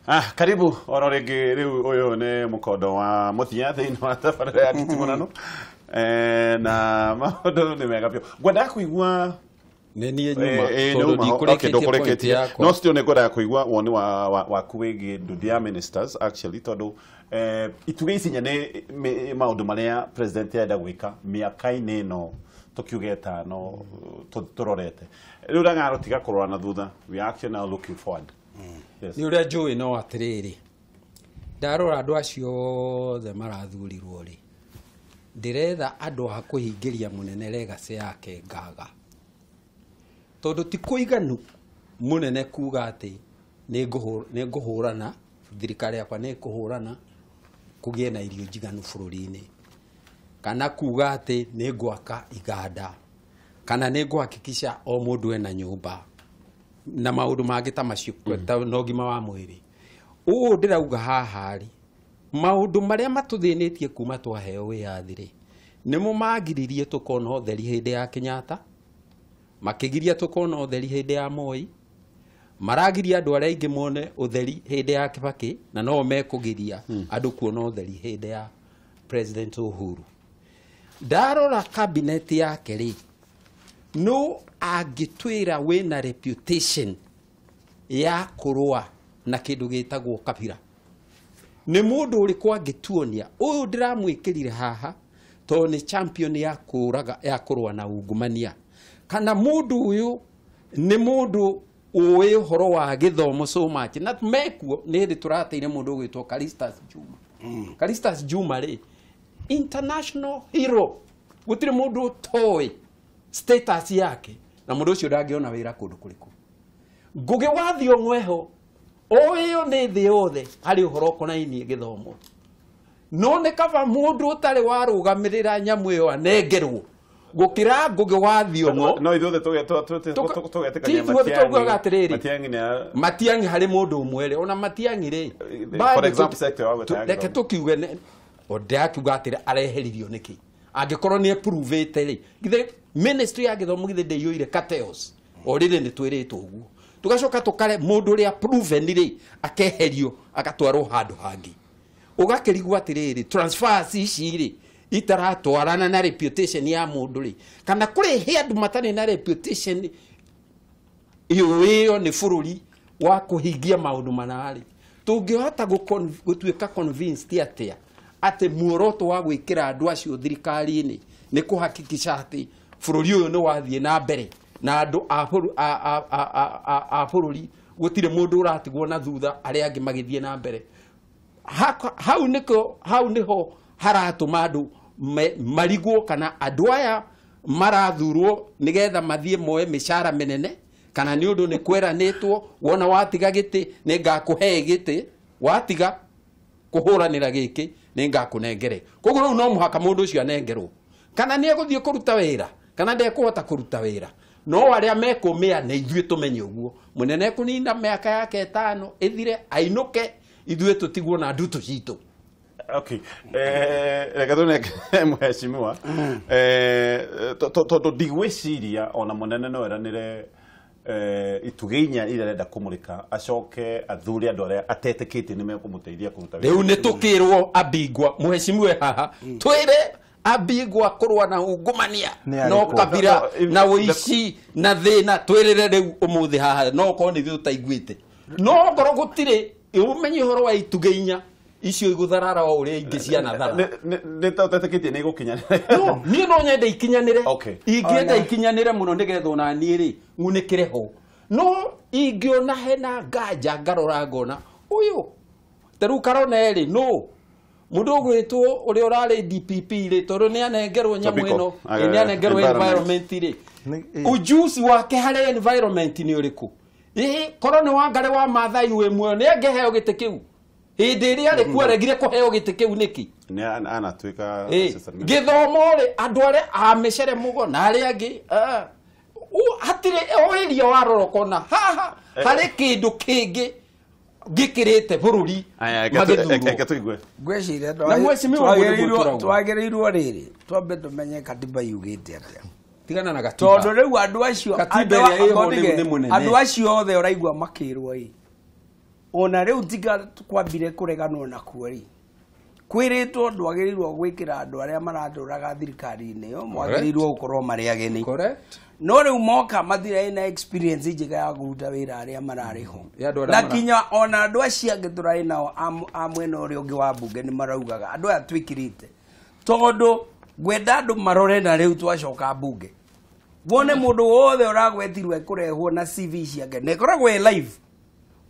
Karibu oro rĩngĩ. Rĩu ũyũ nĩ mũkondo wa mũthia thĩinĩ wa tabarĩra ya Nditimũrano, na maũndũ nĩ mega biũ. Ngwendaga kũigua Nĩ niĩ nyuma tondũ ndikũrĩkĩtie ndikũrĩkĩtie yakwa. No still nĩ ngwendaga kũigua woni waku wĩgiĩ ndundu ya ministers actually, tondũ itugĩ ici nene, maũndũ marĩa president arenda gwĩka mĩaka-inĩ ĩno tũkiuge 5 tũrorete rĩu, rang'aro tiga kũrora na thutha, we are actually now looking forward. Yes. Nĩ ũrĩa njũĩ, no atĩrĩrĩ, ndarora andũ acio othe marathurirwo rĩ, ndĩretha andũ a kũhingĩria mũnene legacy yake ngaga, tondũ ti kũiganu mũnene kuga atĩ nĩ ngũhũrana, thirikari yakwa nĩ ĩkũhũrana kũgĩe na irio njiganu bũrũri-inĩ, kana kuga atĩ nĩ ngwaka iganda, kana nĩ ngũhakikisha o mũndũ ena nyũmba na maũndũ mangĩ ta macio, ta na ũgima wa mwĩrĩ. Ũũ ndĩrauga haha rĩ, maũndũ marĩa matũthĩnĩtie kuma twaheo wĩyathi rĩ, nĩmo magiririe tũkona ũtheri hĩndĩ ya Kenyatta, makĩgiria tũkona ũtheri hĩndĩ ya Moi, maragiria andũ arĩa aingĩ mone ũtheri hĩndĩ ya Kibaki, na no mekũgiria andũ kuona ũtheri hĩndĩ ya President Uhuru. Ndarora cabinet yake rĩ, no angĩtwĩra wĩna reputation ya kũrũa na kĩndũ gĩtagwo kabira, nĩ mũndũ ũrĩkũ angĩtuonia ũyũ ndĩramwĩkĩrire haha tondũ nĩ champion ya kũraga, ya kũrũa na ungumania, kana mũndũ ũyũ nĩ mũndũ ũĩ ũhoro wa gĩthomo so much? Na mekuo nĩ hĩndĩ tũrateire mũndũ ũgwĩtwo Calistus Juma. Calistus Juma rĩ, international hero, gũtirĩ mũndũ ũtoĩ status yake, na mũndũ ũcio ndangĩona wĩra kũndũ kũrĩkũ. Ngũgĩ wa Thiong'o eho ũĩyo nĩ thĩ yothe harĩ ũhoro ũkonainie gĩthomo, no nĩ kaba mũndũ ũtarĩ warũgamĩrĩra nyamũ ĩyo anengerwo gũkĩra Ngũgĩ wa Thiong'o. No ithuothe tũgetĩkania Ti ithuothe tũguaga atĩrĩrĩ, Matiang'i nĩ Matiang'i harĩ mũndũ ũmwe rĩ, ona Matiang'i rĩ, For example, sector wa gwĩta ya reke gĩthomo. Tũkiuge o ndĩrakiuga atĩrĩ, areheririo nĩkĩ angĩkorwo nĩ approve-ĩte rĩ? Githĩ ministry ya gĩthomo githĩ ndĩiyũire cartels? O rĩrĩ nĩ twĩrĩtwo ũguo, tũgacoka tũkare mũndũ ũrĩa proven rĩ akeherio agatwarwo handũ hangĩ, ũgakĩrigwo atĩrĩrĩ, transfers ici rĩ itaratwarana na reputation ya mũndũ rĩ, kana kũrĩ he andũ matarĩ na reputation ĩyo nĩ bũrũri wa kũhingia maũndũ mana rĩ, tũngĩhota gũtuĩka convinced atĩa atĩ muoroto wa gwĩkĩra andũ acio thirikari-inĩ nĩ kũhakikisha atĩ bũrũri ũyũ nĩ wathiĩ na mbere na andũ a bũrũri gũtirĩ mũndũ ũratigwo na thutha, arĩa angĩ magĩthiĩ na mbere? Hau nĩko, hau nĩho haratũma andũ marigwo kana andũ aya marathurwo nĩgetha mathiĩ moe mĩcara mĩnene, kana nĩ ũndũ nĩ kweranĩtwo wona watiga gĩtĩ nĩ ngakũhe gĩtĩ, watiga kũhũranĩra gĩkĩ nĩ ngakũnengere. Koguo rĩu no mũhaka mũndũ ũcio anengerwo, kana nĩ egũthiĩ kũruta wĩra kana ndekũhota kũruta wĩra, no arĩa mekũmĩa nĩ ithuĩ. Tũmenye ũguo mũnene kũnina mĩaka yake 5 ĩthire, ainũke, ithuĩ tũtigwo na ndutu citũ. Okay. Reke tũnenge mheshimiwa, tondũ ndigwĩciria ona mũnene no eranĩre itugĩ inya iria arenda kũmũrĩka, acoke athure andũ arĩa atetĩkĩtie nĩ mekũmũteithia kũruta wĩra. Rĩu nĩ tũkĩrwo ambingwa mũheshimiwe haha, twĩre ambingwa kũrũa na ungumania Nĩ no arĩkũ? kabira No, na ũici na thĩna, twĩrĩre rĩu ũmũthĩ haha, no okorwo nĩ ithuĩ tũtaiguĩte, no ngorwo gũtirĩ ũmenye ũhoro wa itugĩ inya icio igũtharara o ũrĩa ingĩ cianathara. Nĩ ta ũtetĩkĩtie nĩ igũkinyanĩra? No niĩ no nyende ikinyanĩre. Ingĩenda ikinyanĩre mũno nĩgetha ona niĩ rĩ ng'unĩkĩre ho, no ingĩona hena nganja, ngarora ngona ũyũ ta rĩu karona rĩ, no mũndũ ũgwĩtwo ũrĩa ũrarĩ DPP rĩ, tondũ nĩ anengerwo nyamũ Tobiko. ĩno, nĩ anengerwo environment. Environment rĩ, ujuzi wake harĩ environment nĩ ũrĩkũ? Ĩ korwo nĩ Wangari wa Maathai wĩ muoyo, nĩ angĩheo gĩtĩ kĩu? Hĩndĩ ĩrĩa arĩ kuo aregire kũheo gĩtĩ kĩu nĩkĩ? Nĩ anatuĩka assistant minister. Gĩthomo rĩ, andũ arĩa a mĩcere mũgo na arĩa angĩ, hatirĩ o area warora ũkona haha harĩ kĩndũ kĩngĩ gĩkĩrĩte bũrũri Aya, magĩthurwo. reke tũigue. Ngwĩciria Na mheshimiwa ũguo nĩguo tũrauga. twagĩrĩirwo rĩrĩ twambe tũmenye katiba yugĩte atĩa, Tigana na gatiba. tondũ rĩu andũ acio Katiba ĩrĩa ĩho rĩu nĩ mũnene. Andũ acio othe ũraigua makĩrwo ĩ Ona rĩu tiga kwambire kũreganwo nakuo rĩ. Kwĩrĩtwo ndwagĩrĩirwo gwĩkĩra andũ arĩa maratũraga thirikari-inĩ ĩyo mwagĩrĩirwo gũkorwo marĩ ageni. Correct. No rĩu moka matirarĩ na experience njega ya kũruta wĩra arĩa mararĩ ho. Ya andũ arĩa Na kinya ona andũ acio angĩ tũrarĩ nao a mwena ũrĩa ũngĩ wa mbunge nĩ maraugaga andũ aya twĩkĩrĩte tondũ ngwenda andũ marore na rĩu twacoka mbunge wone mũndũ wothe ũragwetirwo ekũrehwo na CV ciake na ĩkoragwo ĩ live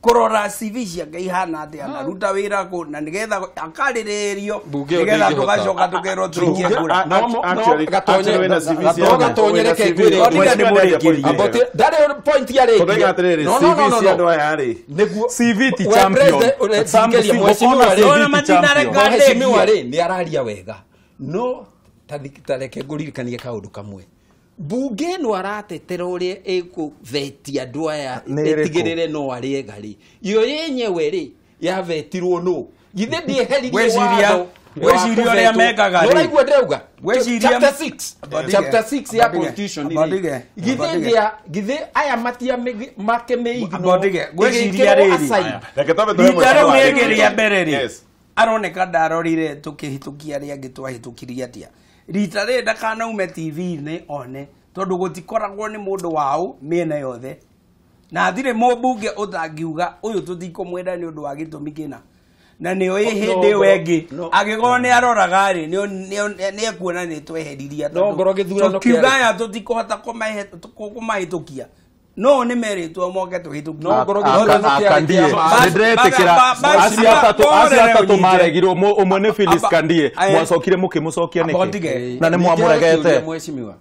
kũrora CV ciake ihana atĩa na ruta wĩra kũ na nĩgetha akarĩrĩrio Mbunge ĩyo nĩgetha ndĩngĩhota. tũgacoka tũkerwo tũikie kura. Gatonyereke ngwĩre. Ndarĩ point yarĩkia. Tũthaiga atĩrĩrĩ, CV cia andũ aya rĩ. Nĩguo CV ti We champion. president, Sam- thikĩrĩria, mheshimiwa rĩ. Ona matinareka Mheshimiwa rĩ nĩ araria wega no ta reke ngũririkanie kaũndũ kamwe mbunge ĩno aratetera ũrĩa ĩkũvetia andũ aya Nĩ ĩrĩkũ? ĩtigĩrĩre no arĩega rĩ iyo yenyewe rĩ yavetirwo nũ githĩ ndĩeheririe Ngwĩciria- watho ngwĩciria ũrĩa mekaga rĩ. Nĩũraigua ndĩrauga Ngwĩciria- chapter 6 Abondige. chapter 6 ya Abondige. constitution rĩ Abondige. githĩ Abondige. ndĩa githĩ aya matia makĩmĩignore Abondige. Ngwĩciria ĩgĩkĩrwo rĩrĩ. aside. Reke twambe tũhe Rita rĩu mheshimiwa rĩngĩ rĩa mbere rĩ Yes. aroneka ndarorire tũkĩhĩtũkia arĩa angĩ twahĩtũkirie atĩa rita rĩrĩ ndakanaume TV-inĩ one tondũ gũtikoragwo nĩ mũndũ wao mĩena yothe na hatirĩ mũmbunge ũtangiuga ũyũ tũtikũmwenda nĩ ũndũ wa gĩtũmi kĩna na nĩo ĩ hĩndĩ ĩyo ĩngĩ no. angĩkorwo nĩ aroraga rĩ nĩ ekuona nĩ tweheririe No, ngorwo gĩthurano tũkiuga kĩarĩ. aya tũtikũhota kũmahĩtũkia no nĩ merĩtwo moke tũhĩtũkie No, ngorwo gĩthurano kĩarĩ Kandie kĩa ma. nĩndĩretĩkĩra acio atatũ maregirwo ũmwe nĩ Phyllis Kandie mwacokire mũkĩmũcokia nĩkĩ Abondige. na nĩ mwamũregete Mheshimiwa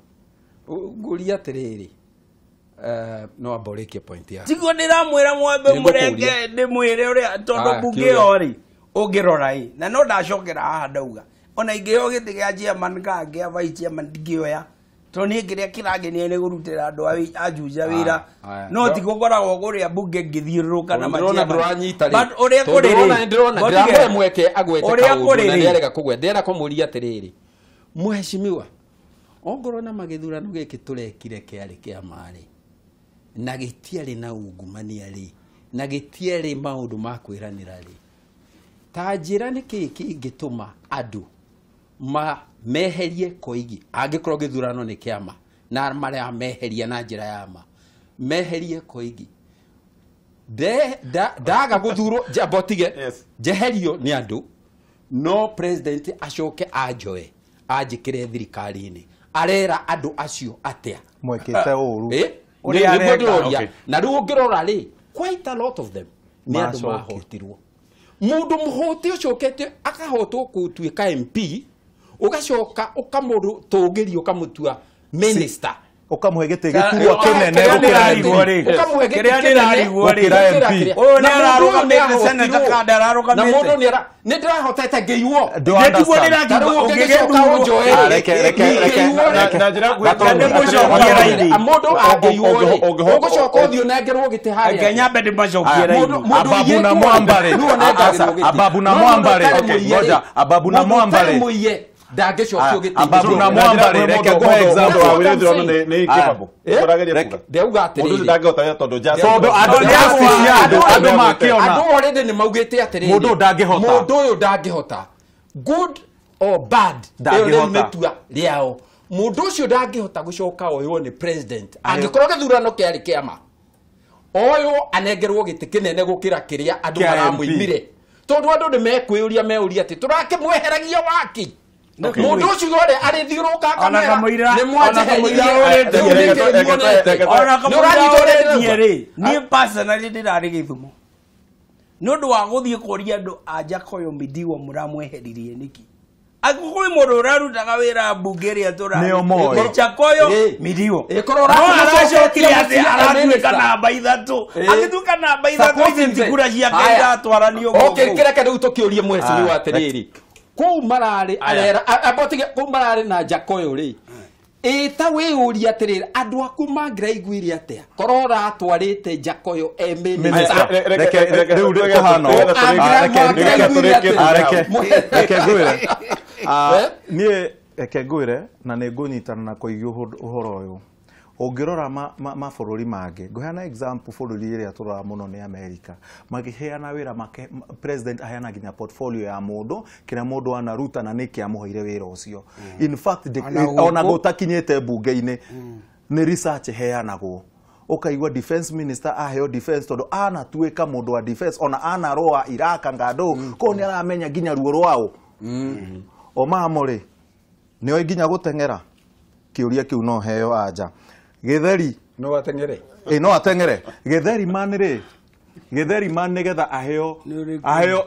ngũria atĩrĩrĩ no amba ũrĩkie point yaku tiguo ndĩramwĩra mwambe Nĩngũkũria. mũrenge ndĩmwĩre ũrĩa tondũ Aya, mbunge kĩũria. ĩyo rĩ ũngĩrora ĩ na no ndacokera haha ndauga ona ingĩheo gĩtĩ gĩa chairman kana kĩa vice chairman ndingĩoya tondũ niĩ kĩrĩa kĩrangenia nĩ kũrutĩra andũ a Juja wĩra Aya, aya. no ti gũkoragwo kũrĩa mbunge ngĩthiũrũrũka na Tondũ ndĩrona ma-chairman. ndũranyita rĩ But ũrĩa Tondũ kũrĩ rĩ, ndĩrona Mbondige, ndĩramũhe mweke agwete ũrĩa kaũndũ kũrĩ na rĩ, nĩarega kũgweta ndĩrenda kũmũria atĩrĩrĩ mheshimiwa ongorwo na magĩthurano gĩkĩ tũrekire kĩarĩ kĩa marĩ na gĩtiarĩ na ungumania rĩ na gĩtiarĩ maũndũ ma kwĩranĩra rĩ ta njĩra nĩ kĩĩ kĩngĩtũma andũ meherie Koigi angĩkorwo gĩthurano nĩ kĩama na marĩa meheria na njĩra ya ma meherie Koigi ndaga gũthurwo mbotige Yes. njeherio nĩ andũ no president acoke anjoe anjĩkĩre thirikari-inĩ arera andũ acio atĩa mwekĩte ũru Eh? Ũrĩa Nĩ- nĩguo areka. ndĩroria. Okay. Na rĩu ũngĩrora rĩ quite a lot of them nĩ andũ Macoki. mahotirwo mũndũ mũhote ũcokete akahotwo gũtuĩka MP ũgacoka ũkamũtũgĩria ũkamũtua minister ũkamũhe gĩtĩ gĩturwa kĩnene Kĩrĩa gũkĩra ndĩrarigwo MP. rĩ. Ũkamũhe gĩtĩ Kĩrĩa kĩnene ndĩrarigwo rĩ. Gũkĩra gũkĩra MP. kĩrĩa. Ũyũ Na nĩ mũndũ ũyũ ararũgamĩte senator nĩahotirwo. kana ndararũgamĩte? Na mũndũ nĩ ndĩrahotete ngĩiywo Do you Nĩtiguo understand? ndĩrakiuga Ta rĩu ũngĩgĩcoka ũngĩgĩthurwo. ũnjoe Ah, reke reke reke Ingĩiywo rĩ. Na njĩra nguhĩ- Gatondu. Nĩmũcokie raini. Mũndũ angĩiywo rĩ Ũngĩho- ũgũcoka ũthiĩ ũnengerwo gĩtĩ harĩa Reke nyambe ndĩmacokie raini. Ababu na Mwambare. Ababu na Mwambare. Okay, ngoja. Ababu na Mwambare. Mũiye ndangĩcokio gĩtĩ Ababu na Mwambare, reke nguhe example. Mũndũ wa wĩthurano nĩ incapable. Eh? Ũrageria Reke- kuga. Ndauga Mũndũ ũcio atĩrĩrĩ ndangĩhota wĩra tondũ just- Tondũ andũ Andũ justice ya andũ andũ makĩona andũ already nĩ maugĩte atĩrĩrĩ Mũndũ ũyũ ndangĩhota. mũndũ ũyũ ndangĩhota good or bad ĩyo Ndangĩhota. nĩ itua rĩao mũndũ ũcio ndangĩhota gũcoka oywo nĩ president angĩkorwo gĩthurano kĩarĩ kĩama oywo anengerwo gĩtĩ kĩnene gũkĩra kĩrĩa andũ Kĩa MP. maramũimire tondũ andũ nĩ mekwĩyũria meuria atĩ tũrakĩmweheragia waki mũndũ ũcio ũrĩa arĩthiũrũka Ona akamwĩra kamũira- nĩ ona kamũira mwanjeherie ũrĩtie. rĩu nĩkĩ muonete ona Nĩ kamũira ũranyita ũrĩa ũrĩtie ndĩrauga? rĩ niĩ personally ndĩrarĩ gĩthumo nĩ ũndũ wa gũthiĩ kũria andũ a Jakoyo Midiwo mũramweheririe nĩkĩ Angĩkorwo kwĩ mũndũ ũrarutaga wĩra mbunge ĩrĩa tũrarĩ Nĩo moĩ. nĩ Jakoyo Ĩ. Midiwo Ĩ, korwo no ũrakĩmũcokeria aracokire atĩ mũciĩ aratuĩka minister. namba ithatũ Ĩ. agĩtuĩka namba ithatũ ici ti kura ciake Haya. iratwaranio Okay, gũkũ. kĩreke rĩu tũkĩũrie mheshimiwa Ah, atĩrĩrĩ kũu mararĩ arera abotige kũu mararĩ na Jakoyo rĩ ĩ ta wĩyũrie atĩrĩrĩ andũ aku mangĩraiguire atĩa korwo ũratwarĩte Jakoyo e minister Reke rĩu kũhana ũũ. Ah, reke reke ngwĩre. Ah, Eh? niĩ reke ngwĩre na nĩ ngũnyitana na kũigua ũhoro ũyũ Ũngĩrora mabũrũri mangĩ, ngũheana example bũrũri ĩrĩa tũroraga mũno nĩ America. Makĩheana wĩra make, president aheana nginya portfolio ya mũndũ, kĩrĩa mũndũ anaruta na nĩkĩ amũheire wĩra ũcio. In fact, ona gũtakinyĩte mbunge-inĩ, nĩ research ĩheanagwo. Ũkaigua defense minister aheo defense tondũ anatuĩka mũndũ wa defense, ona anaroa Iraq ngandũ, koguo nĩ aramenya nginya ruo rwao. O mamo rĩ, nĩoĩ nginya gũteng'era? Kĩũria kĩu no heo anja. Gĩtheri no ateng'ere. No ateng'ere. Gĩtheri man rĩ, Gĩtheri man nĩgetha aheo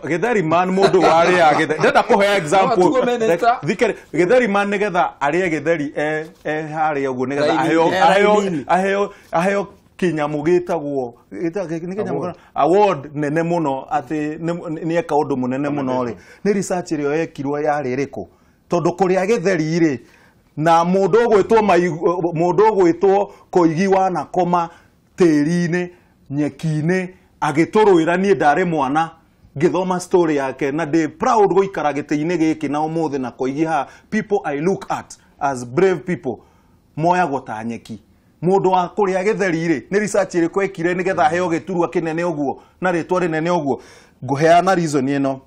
Gĩtheri man mũndũ warĩa gĩtheri. Ndĩrenda kũhea example. Thikĩrĩ, Gĩtheri man nĩgetha arĩe gĩtheri harĩa ũguo nĩgetha aheo kĩnyamũ gĩtagwo award nene mũno atĩ nĩ eka ũndũ mũnene mũno rĩ. Nĩ research ĩrĩa yekirwo yarĩ ĩrĩkũ? Tondũ kũrĩa gĩtheri rĩ, na mũndũ ũgwĩtwo Koigi wanakoma tĩri-inĩ nyeki-inĩ agĩtũrũĩra niĩ ndarĩ mwana ngĩthoma story yake na ndĩ proud gũikara gĩtĩ-inĩ gĩkĩ na ũmũthĩ na Koigi haha. People I look at as brave people moyagwo ta nyeki. Mũndũ wa kũrĩa gĩtheri rĩ, nĩ research ĩrĩkũ ekire nĩgetha aheo gĩturwa kĩnene ũguo na rĩtwa rĩnene ũguo? Ngũheana reason ĩno.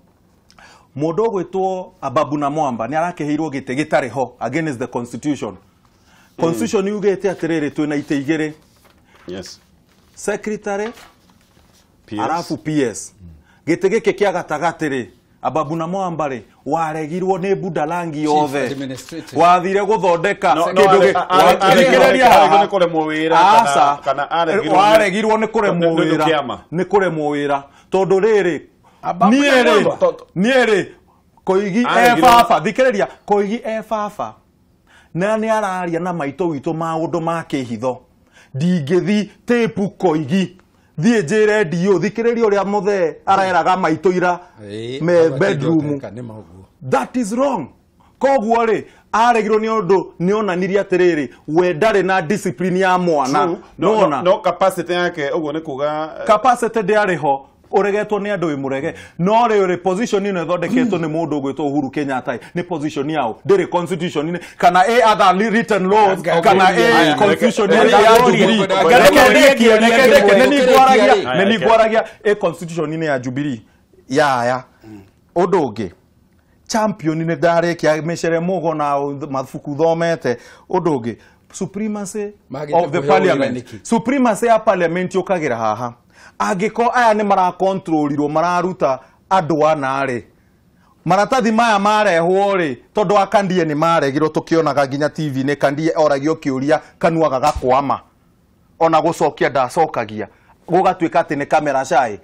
Mũndũ ũgwĩtwo Ababu na Mwamba nĩ arakĩheirwo gĩtĩ gĩtarĩ ho against the constitution. Constitution yugĩte atĩrĩrĩ, twĩna itĩ igĩrĩ. Yes. Secretary PS. Arafu PS. Gĩtĩ gĩkĩ kĩa gatagatĩ rĩ, Ababu na Mwamba rĩ, waregirwo nĩ Budalangi yothe. Wathire gũthondeka kĩndũ gĩthikĩrĩria haha. Waregirwo nĩ kũremwo wĩra. Nĩ kũremwo wĩra. Tondũ rĩrĩ, niĩ rĩ, Koigi e baba, thikĩrĩria, Koigi e baba. Na nĩ araria na maitũ witũ maũndũ ma kĩhitho. Ndingĩthi tape Koigi. Thiĩ njĩre ndio, thikĩrĩria ũrĩa mũthee areraga maitũ ira me bedroom. That is wrong. Koguo rĩ, aregirwo nĩ ũndũ nĩ onanirie atĩrĩrĩ, we ndarĩ na discipline ya mwana. No capacity yake ũguo nĩ kuga capacity ndĩarĩ ho. Ũregetwo nĩ andũ ĩmũrege. No rĩ, position ĩno ĩthondeketwo nĩ mũndũ ũgwĩtwo Uhuru Kenyatta nĩ position yao, ndĩrĩ constitution-inĩ kana ĩ other written laws kana ĩ constitution ya Jubilee. Reke nĩ ningwaragia ĩ constitution-inĩ ya Jubilee yaya. Ũndũ ũngĩ, champion nĩ ndarĩkia mĩcere mũgo na mabuku thomete. Ũndũ ũngĩ, supremacy of the parliament. Supremacy ya parliament yũkagĩra haha. Angĩkorwo aya nĩ marakontrolirwo mararuta andũ ana rĩ, maratathi maya marehwo rĩ, tondũ akandie nĩ maregirwo tũkĩonaga nginya TV-inĩ, Kandie oragio kĩũria kanua gagakwama, ona gũcokia ndacokagia, gũgatuĩka atĩ nĩ camera shy.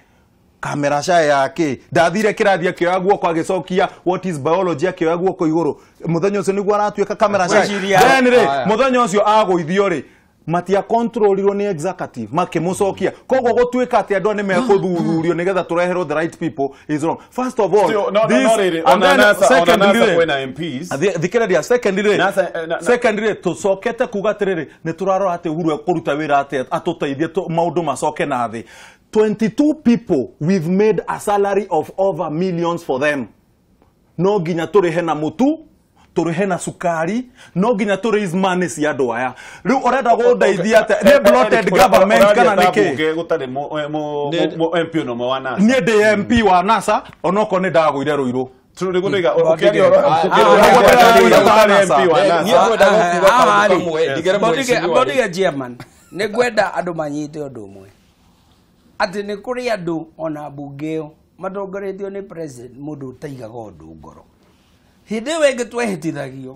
Camera shy yake ndathire kĩrathi akĩoya guoko agĩcokia what is biology akĩoya guoko igũrũ. Mũthenya ũcio nĩguo aratuĩka camera shy. Then rĩ, mũthenya ũcio agũithio rĩ, matia controlirwo nĩ executive makĩmũcokia. Koguo gũtuĩka atĩ andũ nĩ mekũthuthurio nĩgetha tũreherwo the right people is wrong. First of all, thikĩrĩria, secondly tũcokete kuga atĩrĩrĩ, nĩ tũrarora atĩ Uhuru ekũruta wĩra atĩa atũteithie maũndũ macoke na thĩ. 22 people we've made a salary of over millions for them. No nginya tũrĩhe na mũtu, tũrĩhe na cukari, no nginya tũ raise money cia andũ aya. Rĩu ũrenda gũndeithia atĩa? Nĩ bloated government kana nĩ kĩ? Gũtarĩ MP no wa NASA. Niĩ ndĩ MP wa NASA, onokorwo nĩ ndagũire Rũirũ. Nĩ ngwenda andũ manyite ũndũ ũmwe, atĩ nĩ kũrĩ andũ ona mbunge ĩyo matongoretio nĩ president, mũndũ ũtaigaga ũndũ ngoro. Hĩndĩ ĩyo ĩngĩ twehĩtithagio,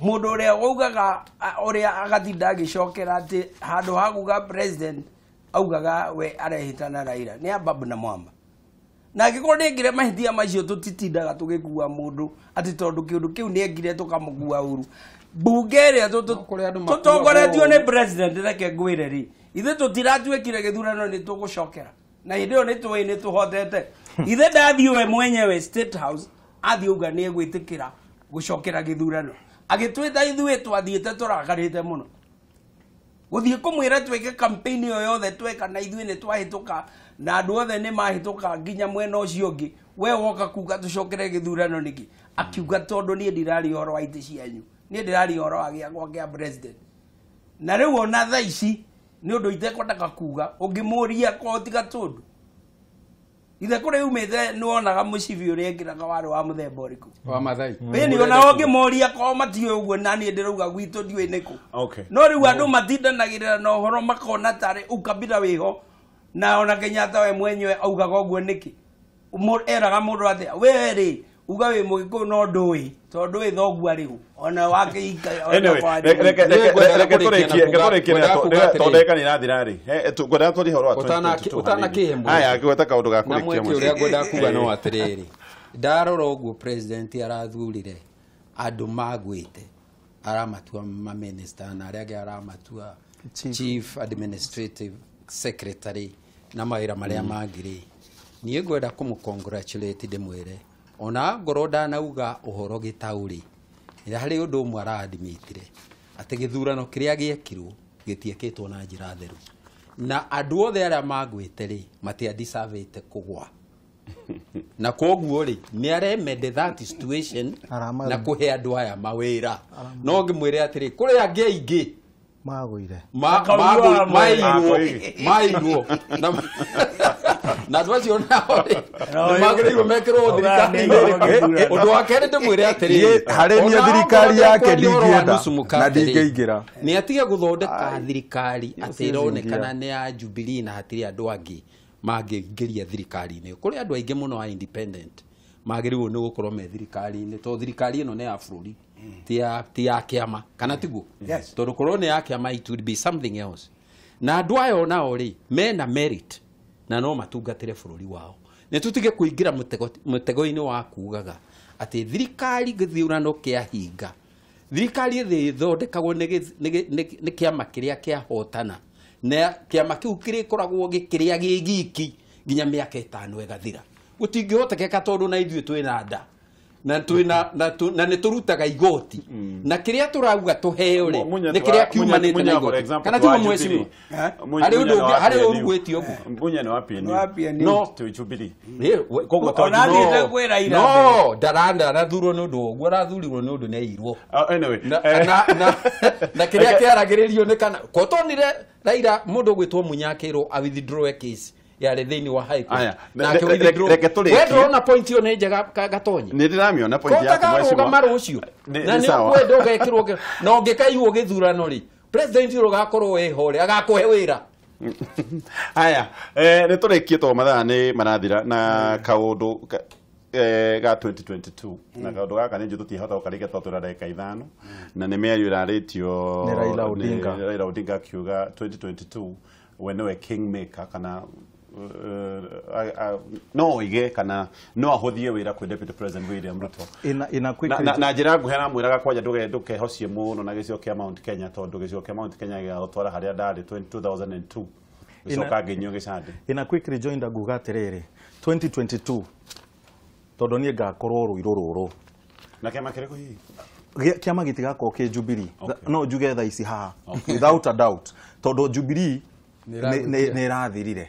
mũndũ ũrĩa waugaga ũrĩa agatinda agĩcokera atĩ handũ ha kuga president augaga we arehĩta na Raila nĩ Ababu na Mwamba. Na angĩkorwo nĩekire mahĩtia macio tũtitindaga tũgĩkua mũndũ atĩ tondũ kĩũndũ kĩu nĩekire tũkamũkua ũru. Mbunge ĩrĩa tũtongoretio nĩ president, reke ngwĩre rĩ, ithuĩ tũtiratuĩkire gĩthurano nĩ tũgũcokera, na hĩndĩ ĩyo nĩ tũĩ nĩ tũhotete. Ithe ndathiĩ we mwenyewe State House athiĩ auga nĩ egwĩtĩkĩra gũcokera gĩthurano, agĩtwĩta ithuĩ twathiĩte tũrakarĩte mũno gũthiĩ kũmwĩra twĩke campaign ĩyo yothe tweka, na ithuĩ nĩ twahĩtũka na andũ othe nĩ mahĩtũka nginya mwena ũcio ũngĩ, we woka kuga tũcokere gĩthurano nĩkĩ? Akiuga tondũ niĩ ndiraria ũhoro wa itĩ cianyu, niĩ ndĩraria ũhoro wa gĩakwa kĩa president. Na rĩu ona thaa ici nĩ ũndũ itekwendaga kuga ũngĩmũria ko tiga tũndũ ithe kũrĩa umĩte nĩwonaga mũcibi ũrĩa ekĩraga warĩ wa mũthemba ũrĩkũ wa Mathai. Ĩni ona ũngĩmoria ko matiũĩ ũguo na niĩ ndĩrauga gwitũ ndiũĩ nĩkũ. Okay. No rĩu andũ matindanagĩrĩra na ũhoro makona tarĩ ukabira wĩho na ona Kenyatta we mwenyewe augaga ũguo nĩkĩ. Eraga mũndũ atĩa we rĩ uga wĩ mũgĩkũyũ no ndũĩ tondũ ndũĩ thoguo arĩ ona wake. Anyway, reke tũrĩkie tondũ ndagĩka nĩ irathira rĩ. Ngwendaga twarie ũhoro wa 2022. Ũtanakĩhe mweke. Aya, ngweta kaũndũ ga Na kũrĩkia mweke ũrĩa ngwendaga kuga no atĩrĩrĩ, ndarora ũguo president arathurire andũ magwĩte aramatua maminista na arĩa angĩ aramatua chief administrative secretary na mawĩra marĩa mangĩ rĩ, niĩ ngwenda kũmũ congratulate ndĩmwĩre ona ngorwo ndanauga ũhoro gĩtaũrĩ harĩ ũndũ ũmwe araadmitire atĩ gĩthurano kĩrĩa gĩekirwo gĩtiekĩtwo na njĩra theru na andũ othe arĩa magwĩte rĩ matiadisavĩte kũgwa na koguo rĩ nĩ aremende that situation na kũhe andũ aya mawĩra no ngĩmwĩre atĩrĩ kũrĩ angĩ aingĩ magũire mairwo na andũ acio nao rĩ nĩ magĩrĩirwo mekĩrwo thirikari-inĩ. Ũndũ wa kerĩ ndĩmwĩre atĩrĩ harĩ niĩ thirikari yake ndingĩenda na ndingĩingĩra nĩ atige gũthondeka thirikari atĩ ĩronekana nĩ ya Jubilee na hatirĩ andũ angĩ mangĩingĩria thirikari-inĩ. Kũrĩ andũ aingĩ mũno a independent magĩrĩirwo nĩ gũkorwo me thirikari-inĩ tondũ thirikari ĩno nĩ ya bũrũri ti ya kĩama kana tiguo? Tondũ korwo nĩ ya kĩama it would be something else. Na andũ aya onao rĩ mena merit na no matungatĩre bũrũri wao. Nĩ tũtige kũingĩra mũtego-inĩ wa kugaga atĩ thirikari gĩthurano kĩahinga thirikari ĩthondekagwo nĩ kĩama kĩrĩa kĩahotana na kĩama kĩu kĩrĩkoragwo gĩkĩrĩa gĩ giki nginya mĩaka 5 ĩgathira. Gũtingĩhotekeka tondũ na ithuĩ twĩna nda na twĩna na nĩ tũrutaga igoti na kĩrĩa tũrauga tũheo rĩ nĩ kĩrĩa kiumanĩte na igoti kana tiguo mheshimiwa? Harĩ ũndũ harĩ ũru gwĩtio ũguo Munya nĩ wa PNU no to Jubilee. Koguo no ndarathurwo nĩ ũndũ ũguo arathurirwo nĩ ũndũ nĩ airwo. Anyway, na kĩrĩa kĩaragĩrĩrio nĩ kana kotonire Raila mũndũ ũgwĩtwo Munya akĩrwo a withdraw a case yarĩ thĩinĩ wa High Court. Reke tũrĩkie. We ndũrona point ĩyo nĩ njega Gatonyi? Nĩ ndĩramĩona point yaku mheshimiwa. Kotagarũgama rũciũ na nĩ ũkwenda ũgekĩrwo na ũngĩkaiywo gĩthurano rĩ president ũrĩa ũgakorwo wĩho rĩ agakũhe wĩra. Aya, nĩ tũrĩkie tondũ mathaa nĩ marathira na kaũndũ ga 2022 na kaũndũ gaka nĩ njũĩ tũtingĩhota gũkarĩkia tondũ twĩna ndagĩka 5 na nĩ mĩario ĩrarĩtio nĩ Raila Odinga. Raila Odinga akiuga 2022 we nĩwe kingmaker kana no oige kana no ahũthie wĩra kwĩ Deputy President William Ruto na njĩra nguhĩ aramwĩraga kwanja ndũkehocie mũno na gĩcigo kĩa Mount Kenya tondũ gĩcigo kĩa Mount Kenya gĩgagũtwara harĩa ndarĩ 2002 gĩcoka ngĩnyuo gĩcande. Ina quick rejoinder nguga atĩrĩrĩ 2022 tondũ niĩ ngakorwo rũirũ rũrũ na kĩama kĩrĩkũ hihi? Kĩama gĩtigakorwo kĩ Jubilee no njuge thaa ici haha without a doubt tondũ Jubilee nĩ ĩrathirire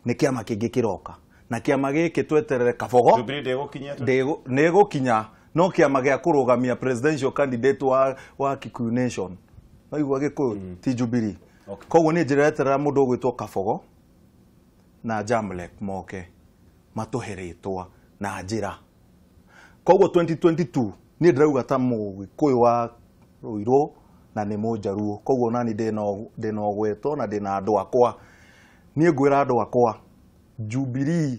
nĩ kĩama kĩngĩ kĩroka na kĩama gĩkĩ tweterere Kabogo nĩ gũkinya no kĩama gĩa kũrũgamia presidential candidate wa Kikuyu Nation no igua Gĩkũyũ ti Jubilee. Koguo niĩ njĩreterera mũndũ ũgwĩtwo Kabogo na Jamlek moke matũhe rĩtwa na njĩra. Koguo 2022 niĩ ndĩrauga ta Mũgĩkũyũ wa Rũirũ na nĩ Mũnjaruo koguo nani ndĩna ũgwetwo na ndĩna andũ akwa. Niĩ ngwĩra andũ akwa Jubilee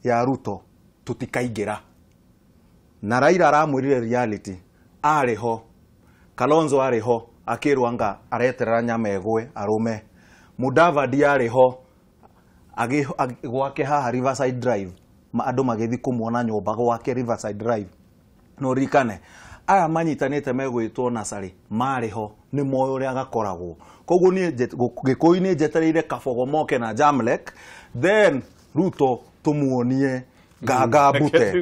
ya Ruto tũtikaingĩra. Na Raila aramwĩrire reality arĩ ho, Kalonzo arĩ ho akĩrwo anga areterera nyama ĩgwe arũme, Mudavadi arĩ ho gwake haha Riverside Drive andũ magĩthiĩ kũmuona nyũmba gwake Riverside Drive. No ririkane aya manyitanĩte megwĩtwo Nasarĩ marĩ ho nĩ moĩ ũrĩa gakoragwo. Koguo niĩ Gĩkũyũ-inĩ njetereire Kabogo moke na Jamlek then Ruto tũmuonie nganga mbute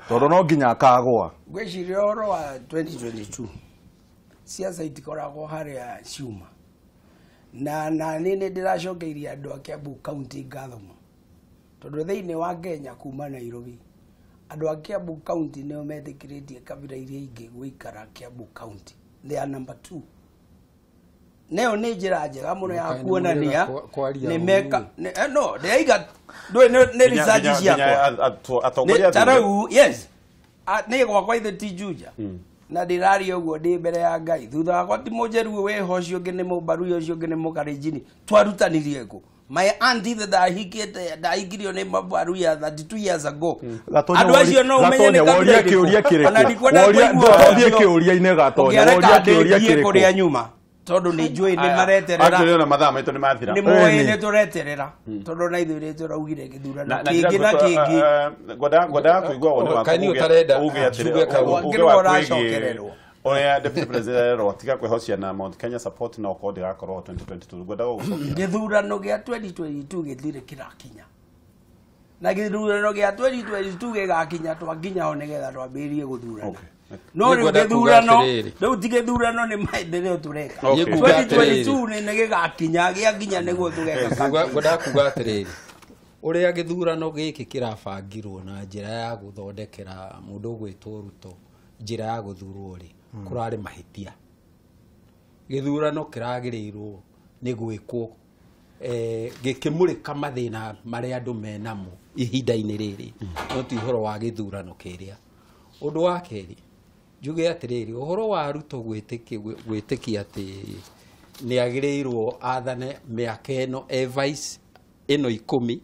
tondũ no nginya akagwa. Ngwĩciria ũhoro wa 2022 siasa itikoragwo harĩa ciuma na nĩ ndĩracokeirie andũ a Kiambu County ngatho mũno tondũ thĩinĩ wa Kenya kuma Nairobi andũ a Kiambu County nĩo metĩkĩrĩtie kabira iria ingĩ gũikara Kiambu County. They are number 2. Nayo nĩ njĩra njega mũno ya kuonania nĩ meka no ndĩraiga nĩ research ciakwa ta rĩu yes nĩ gwakwa ithe ti Juja na ndĩraria ũguo ndĩ mbere ya Ngai thutha wakwa ti mũnjeruo wĩho ũcio ũngĩ nĩ mũmbaruya ũcio ũngĩ nĩ mũkarenjini twarutanirie kũ. My auntie that ndahikirio nĩ mabaruya 32 years ago. Andũ acio no ũmenye nĩ kabira kĩũria kĩrĩkũ kĩũria-inĩ Gatonya woria kĩũria kĩrĩkũ kũrĩa nyuma tondũ nĩ njũĩ nĩ mareterera actually ona mathaa maitũ nĩ mathira nĩ moĩ nĩ tũreterera tondũ na ithuĩ nĩ tũraugire gĩthurano kĩngĩ na kĩngĩ ngwendaga kũigua woni waku uge atĩrĩ uge wa kwĩgiĩ oya deputy president rotiga kwĩhocia na Mount Kenya support na okorwo ndĩgakorwo 2022 ngwendaga gũcokia gĩthurano gĩa 2022 gĩthire kĩrakinya na gĩthurano gĩa 2022 gĩgakinya twakinya ho nĩgetha twambĩrĩrie gũthurana. No rĩu gĩthurano rĩu ti gĩthurano nĩ maendeleo tũreka 2022 nĩ gĩgakinya gĩakinya nĩguo tũgeka. Ngwendaga kuga atĩrĩrĩ ũrĩa gĩthurano gĩkĩ kĩrabangirwo na njĩra ya gũthondekera mũndũ ũgwĩtwo Ruto njĩra ya gũthurwo rĩ kũrarĩ mahĩtia. Gĩthurano kĩragĩrĩirwo nĩ gwĩkwo gĩkĩmũrĩka mathĩna marĩa andũ menamo ihinda-inĩ rĩrĩ no ti ũhoro wa gĩthurano kĩrĩa. Ũndũ wa kerĩ njuge atĩrĩrĩ ũhoro wa Ruto gwĩtĩkia atĩ nĩ agĩrĩirwo athane mĩaka ĩno e vice ĩno 10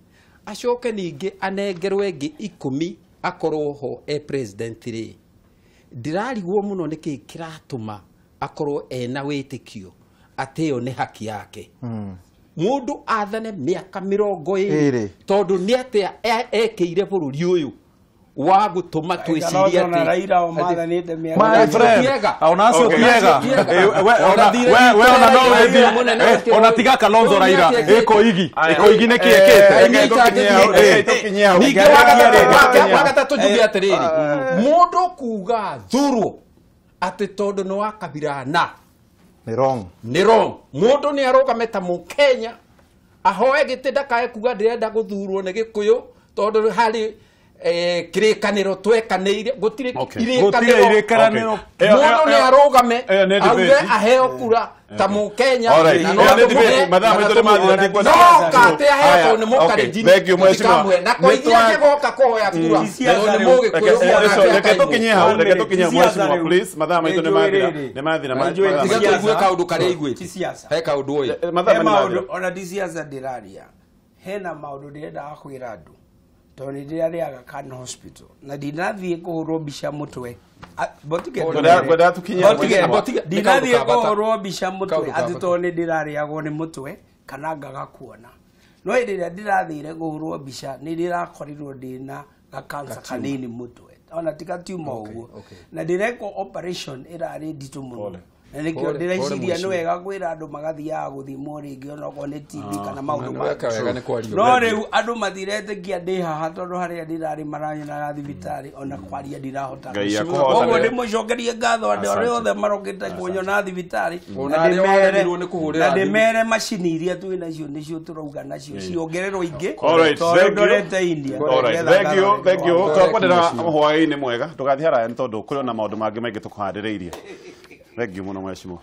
acoke ningĩ anengerwo ĩngĩ 10 akorwo ho e president rĩ ndirarigwo mũno nĩkĩ kĩratũma akorwo ena wĩtĩkio atĩ ĩyo nĩ haki yake. Mũndũ athane mĩaka 20 tondũ nĩ atĩa ekĩire bũrũri ũyũ wa gũtũma twĩcirie atĩ Raila o mathanĩte mĩaka my friend ona acio tiega we ona no wethi ona tiga Kalonzo Raila ĩkoigi nĩ kĩ ĩkĩte ningĩ wagatatũ njuge atĩrĩrĩ mũndũ kuga thurwo atĩ tondũ nĩ wa kabira na nĩ wrong nĩ wrong. Mũndũ nĩ arũgame ta mũkenya ahoe gĩtĩ ndakae kuga ndĩrenda gũthurwo nĩ Gĩkũyũ tondũ harĩ kĩrĩkanĩro twekanĩire gũtirĩ irĩkanĩro mũndũ nĩ arũgame auge aheo kura ta mũkenya no kate ahetwo nĩ mũkarenjini kamwe na koigia kĩgoka kũhoya kura nĩ mũgĩkũyũ. Reke tũkinyie hau mheshimiwa please mathaa maitũ nĩ mathira tiga tũigue kaũndũ karĩa aiguĩte he kaũndũ ũyũ mathaa nĩ mathira ona ti siasa ndĩraria hena maũndũ ndĩrendaga kwĩra andũ tondũ nĩ ndĩrarĩaga Kan Hospital na ndinathiĩ kũhũrwo mbica mũtwe ndinathiĩ kũhũrwo mbica mũtwe atĩ tondũ nĩ ndĩrarĩagwo nĩ mũtwe kana ngaga kuona no hĩndĩ ĩrĩa ndĩrathire kũhũrwo mbica nĩ ndĩrakorirwo ndĩna gakansa kanini mũtwe ona ti gatiuma ũguo na ndĩrekwo operation ĩrarĩ nditũ mũno na nĩkĩo ndĩreciria nĩ wega kwĩra andũ magathiaga gũthimwo rĩngĩ onokorwo nĩ TB kana maũndũ mangĩ no rĩu andũ matiretĩkia ndĩ haha tondũ harĩa ndĩrarĩ maranyonaga thibitarĩ ona kwaria ndirahotaga koguo ndĩmũcokerie ngatho andũ arĩa othe marokĩte kũnyona thibitarĩ na ndĩmere macini iria twĩ nacio nĩcio tũrauga nacio ciongererwo ingĩ tondũ ndorete India. Thank you twakwendera hwaĩ-inĩ mwega ndũgathiĩ haraya nĩ tondũ kũrĩ ona maũndũ mangĩ maingĩ tũkũhandĩrĩirie. Thank you muno mheshimiwa.